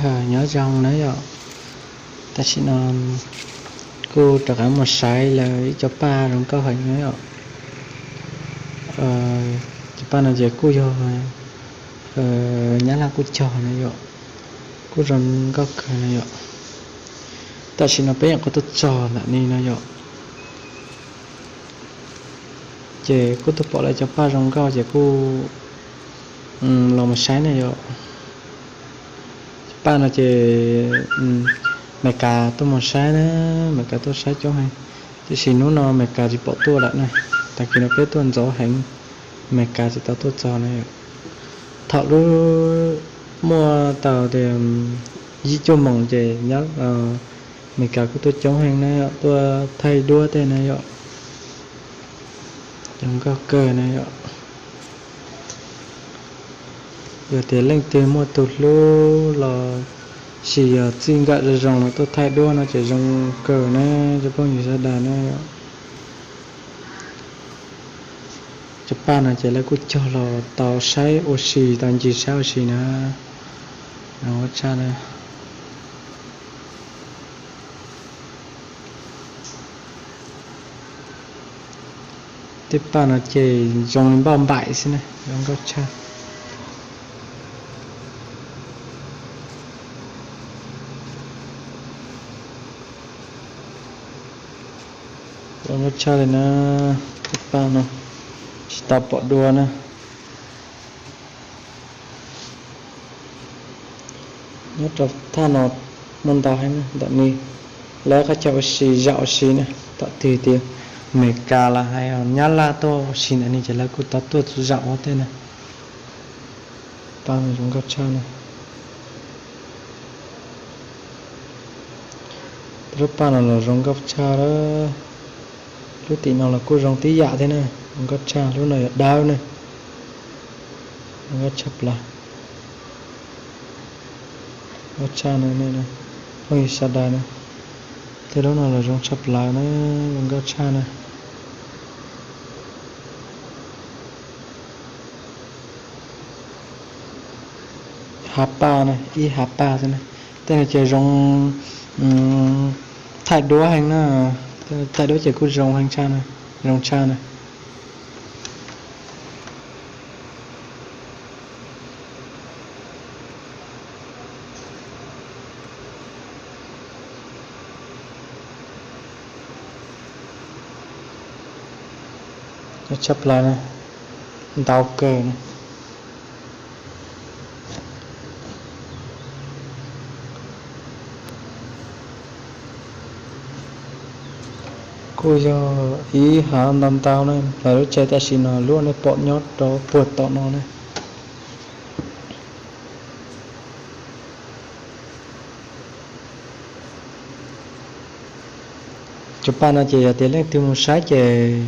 Nyob zoo na yom, tam sim no kuj rov qab mus saib lawv ib co paj zoo nkauj heev na yom. Cov paj no ces kuj yog Nyab Laj kuj cog na yom, kuj zoo nkauj kawg na yom. Tam sim no peb nyuam qhuav tuaj txog ntawm no na yom, ces kuj tuaj pom lawv cov paj zoo nkauj ces kuj los mus saib na yom. Cov paj no ces Amelikas tuaj mus saib na, Amelikas tuaj saib coob heev, tiam sis hnub no Amelikas tsis pom tuaj lawm na. Tag kis no peb tuaj ntxov heev, Amelikas tsis tau tuaj txog na yom. Thaum lub muaj tau tias yim cuaj moos ces Amelikas kuj tuaj coob heev na yom, tuaj thaij duab tej na yom. Zoo nkauj kawg na yom. Yog tias leej twg muaj tus hlub los sis yog txij nkawm zoo zoo los tuaj thaij duab no ces zoo kawg na, cov phooj ywg sawv daws na yom. Cov paj no ces lawv kuj cog los tau saib ua si, tau ncig saib ua si na. Zoo nkauj tshaj na. Tej paj no ces zoo li npauj npaim xwb na, zoo nkauj tshaj. Zoo nkauj tshaj li na, tej paj no tsis tau pom dua na. Nyob rau thaj no muaj ntau heev na, ntawm no lawv qhov chaw ua si, zaum ua si na, thaum twg tias Amelikas los hais Nyab Laj tuaj ua si ntawm no ces lawv kuj tau tuaj zaum ua tej na. Paj no zoo nkauj tshaj na. Lub paj no los zoo nkauj tshaj lawm. Lub tim no los kuj zoo tib yam thiab na, zoo nkauj tshaj. Lub no yog dawb na, zoo nkauj tshaj plaws. Nkauj tshaj na, phooj ywg sawv daws na. Tej lub no los zoo tshaj plaws na, zoo nkauj tshaj na. Hav paj na, ib hav paj xwb na. Tej no ces zoo thaij duab heev na, thaij duab ces kuj zoo heev tshaj na, zoo tshaj na. Tshaj plaws na, ntau kawg na. Kuj yog ib hav ntau ntau na, lawv lub tsev tam sim no lub uas nej pom nyob rau puag tom no na. Cov paj no ces yog tias leej twg mus saib ces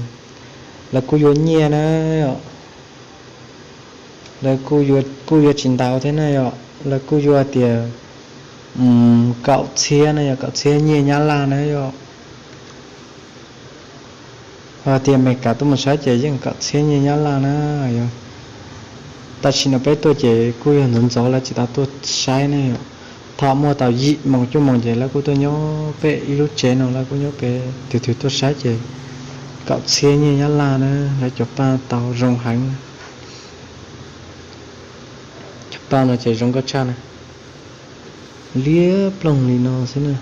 lawv kuj yuav nyiaj na yom. Lawv kuj yuav tsis ntau thiab na yom, lawv kuj yuav tias kaum txhiab na yom, kaum txhiab nyiaj Nyab Laj na yom. Ho tias Amelikas tuaj mus saib ces yeej kaum txhiab nyiaj Nyab Laj na yom. Tam sim no peb tuaj ces kuj yog ntxov ntxov lawv tsis tau tuaj saib ne yom. Thaum muaj tau yim moos cuaj moos ces lawv kuj tuaj nyob pem ib lub tsev no, lawv kuj nyob pem, tus twg tuaj saib ces kaum txhiab nyiaj Nyab Laj na, lawv cov paj tau zoo heev. Cov paj no ces zoo nkauj tshaj na, liab ploog li no xwb na.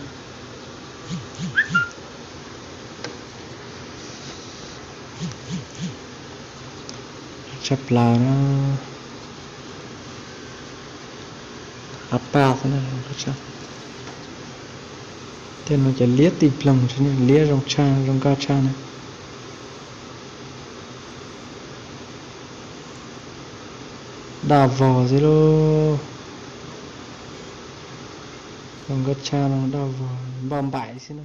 Tshaj plaws na, av paj xwb na. Tej no ces liab tij ploog, liab zoo tshaj, zoo nkauj tshaj na. Daj vog xwb lauj. Zoo nkauj tshaj no, daj vog npauj npaim xwb na.